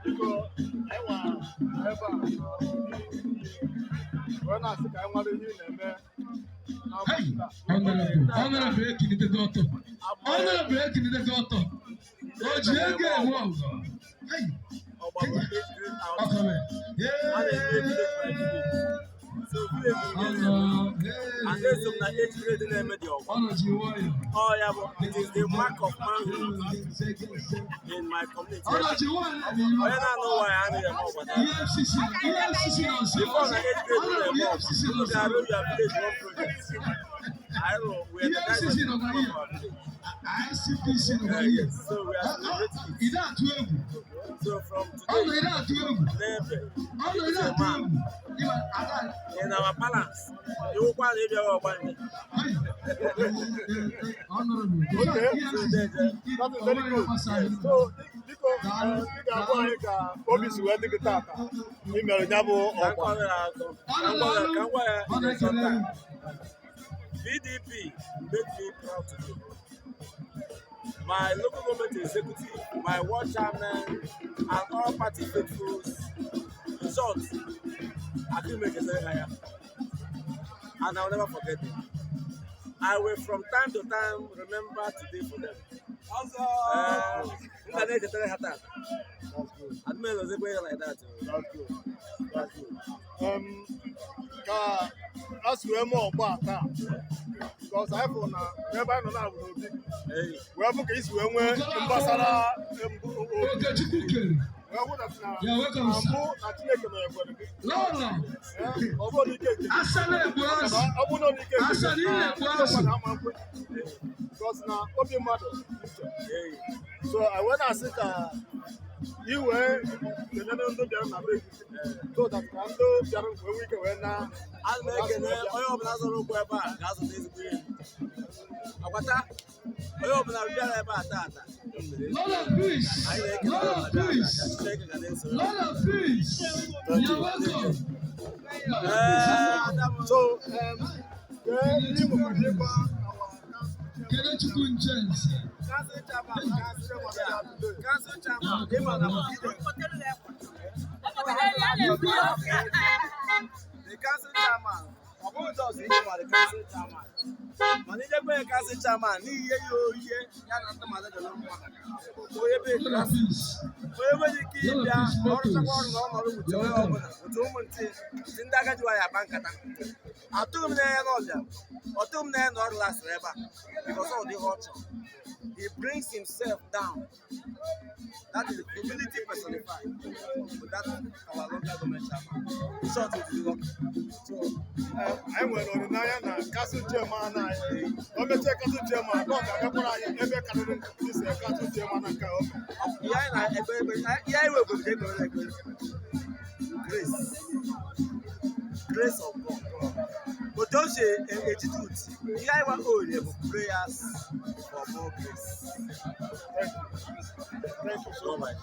Biko, anyị nwa ebe a na wee na-asị ka anyị mara ihe ị na-eme Hey, n'ụbọchị taa. Honorable, Honorable, ekinitego ọtọ. Honorable, ekinitego ọtọ. O ji ego eme ọgọ. Hey, Ọgbakọ age grade out. ọkọrọ. A na-eme village by village. So village bụ ihe na-eme. And eso m na age grade na-eme dị ọgba. Ọ nọchi nwayọ. Ọ ya bụ, it is the mark of manhood in my community. Ọ nọchi nwayọ n'iru. Onye na-anụ nwaanyị anaghị eme ọgbada. EFCC, EFCC nọ nso. Before na age grade Honorable, na-eme ọgba, EFCC nọ unu nso. ga-arụ your village one project. Anyị rụ, we are the guys EFCC of nọ na ihe. our village. ICPC nọ na ihe. So we are celebrating Ị it. na-atụ egwu. So from Ọ nọ today, ị na-atụ egwu. n'ebe Ọ nọ ị na-atụ egwu. Ịma, ada. In our balance, iwukwa na ịbịawa ọgbanje. Hey. Honorable. Okay. EFCC. That is very good. So, biko, ị ga-agwa anyị ka obi si wee dị gị tata ị mere ya bụ Ka m ọkwa. kọrọ ya akọ. Ka m gwa ya Ọ in a na-ekele short time. gị. PDP made me proud today. My local government executive, my ward chairman, and all party faithfuls. In short, Akume Haya. And I will never forget them. I will from time to time remember today for them. M ga na-echetara ha tata. That's good. Adịm elozekwa ya like that. That's good. That's good. Ka a si wee mee ọgba a taa, because anyị fụrụ na n'ebe anyị nọ na-abụ n'obi Hey. wee fụ ka isi wee nwee mgbasara obi Okechukwu kere. wee hụ na You're welcome, na sir. mbụ na Chineke nọnyekwere gị. Lọlọ. Eh, ọ bụrụ na ike nke gị Asala egbu azụ. ọ bụrụ na ike nke gị Asala ị na-egbu azụ. na ama nkwe because na obi mmadụ dị iche. Hey. So I wee na-asị ka ị wee kelere ndị bịara na be gị so that ka ndị bịara wee nwee ike wee na Ana m ekene onye ọbụla zọrọ ụkwụ ebe a ga-azụta ezigbo ihe. Akwata onye ọbụla bịara ebe a taata. Lord of peace. Anyị na-ekene Lord onye of ọbụla bịara peace. taa. Chineke ga na-esoro. Lord of peace. You're welcome. Lord of Ee, peace. Ada m. So kee ihe nwekwara ịgwa our council chairman? Kenechukwu Njenze. Council chairman, ịma na the council chairman, ọ bụghị just ihe ma the council chairman, mana ijekwe ya council chairman n'ihi ihe ya oyiye ya na ndị mmadụ dị mma, onye be Lord of peace. Onye nwere ike ịbịa ọrụchakwa ọrụ na ọnọdụ wute onye ọbụla wute ụmụ ntị ntị ndị agadi nwanyị akpa nkata. Atụghị m n'anya na ọbịa, ọtụghị m n'anya na ọ lasịrị ebe a because ọ dị ihe ọ chọrọ. He brings himself down. That is humility personified with that our local government chairman. In short, it is lucky. So, anyị nwere olileanya na council chairman anyị, o mechie council chairman, na ọ ga-agakwara anyị ebe karịrị isi council chairman na nke a o mere. Ihe anyị na-ekpe ekpere, ihe anyị wepụrụ ekpere ekpere, grace, grace of God. Otu o si ejide uti ihe anyị gwa orie bụ prayers for more grace. Thank you. Thank you so much.